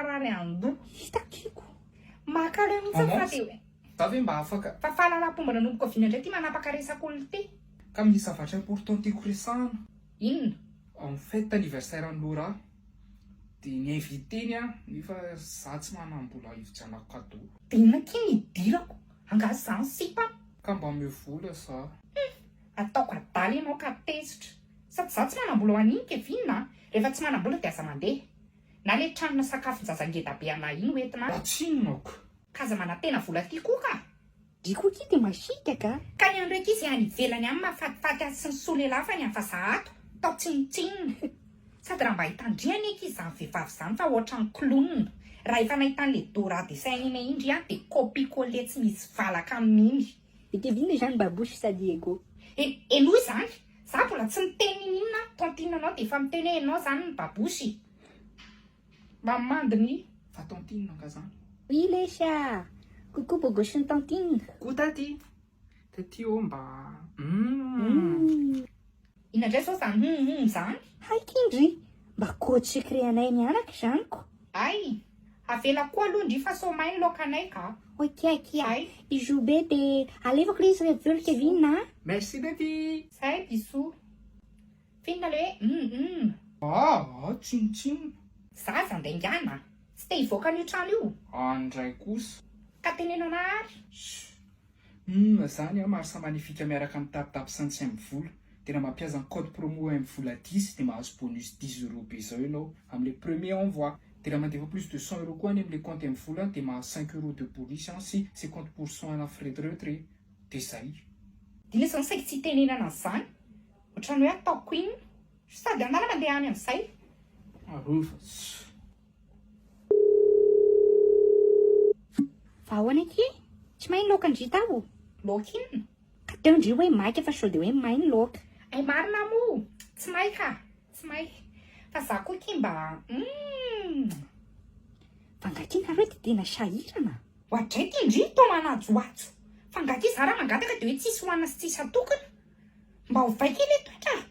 Mamparary andoha. Hitakiko. Maka aleo mihitsy Maman, fa dia hoe. za ve mba afaka. Fa fahalalam-pomba nanomboka oviana indray ity manapaka resak'olona ity? Ka misy zavatra important tiako resahana. Inona? En fait anniversaire an'i Laura dia ni-inviter-ny aho nefa za tsy manam-bola hividianako cadeau. Dia inona akia ny hidirako? Angaha za ny sipa? Ka mba omeo vola za. Hum! Ataoko adala ianao ka tezitra. Sady za tsy manam-bola ho an'iny Kevin a! Rehefa tsy manam-bola dia aza mandeha. Na le tranona sakafon-jaza ngeda be anah iny ho entina any. Mba tsinona ko! Ka aza manantena vola aty koa ka! Ndry koa akia dia masiaka ka! Ka ny andro ankizy any ivelany any mahafatifaty azy sy ny solelafany any fa za ato tao tsinontsinona. Sady raha mba hitan-dry anie akia izany vehivavy izany fa ohatran'ny clown. Raha efa nahita an'le Dora dessin animé iny ndry an dia copie coller tsy misy valaka amin'iny. I Kevin izany babouche sady ego. E, henoy izany! Za mbola tsy niteny ninoninona an, tantine anao dia efa miteny hoe enao izany ny babouche. Mba mandiny. Fa tantine nga zany? Oui lesy a! Coucou bogosy ny tantine. Coucou taty! Taty ô mba humm. Inona indray zao zany hum hum zany? Hay kindry! Mba code secret anay mianaka izany ko! Hay! Avela koa aloha ndry fa sao may ny laokanay ka! Ok akia! Hay! Bisous be de alefako le izy rehefa avy eo ry Kevin a! Merci taty! Zay bisous! F'inona le hoe hum hum? Aa tsinontsinona. Zaza andaingana a! Tsy te hivoaka an'io trano io? Any ndray kosa. Ka teneno anah ary. Shh. Humm zany an Mars magnifique miaraka amin'ny tapitapy saintsy MVola de raha mampiasa ny code promo MVola dix de mahazo bonus dix euros be zao ianao amle premier envoi de raha mandefa plus de 100 euros koa any amle compte MVola de mahazo cinq euros de bonus an sy 50% ana frais de retrait de zay. Dila zany saiky tsy hitenenana an'izany. Ohatran'ny hoe ataoko inona? Sady anala mandeha any amin'izay. Arova ss. Fa ahoana akia? Tsy may ny laoka ndry tao? Laoka inona? Ka teo ndry hoe maika fa sao dia hoe may ny laoka. Hay marina moa! Tsy may ka! Tsy may. Fa za koa akia mba humm. Fa nga akia nareo dia tena sahirana? Oadray ty ndry toa manajohajo. Fa nga akia za raha mangataka dia hoe tsisy hohanina sy tsisy atokona? Mba ovay kely le toetra a!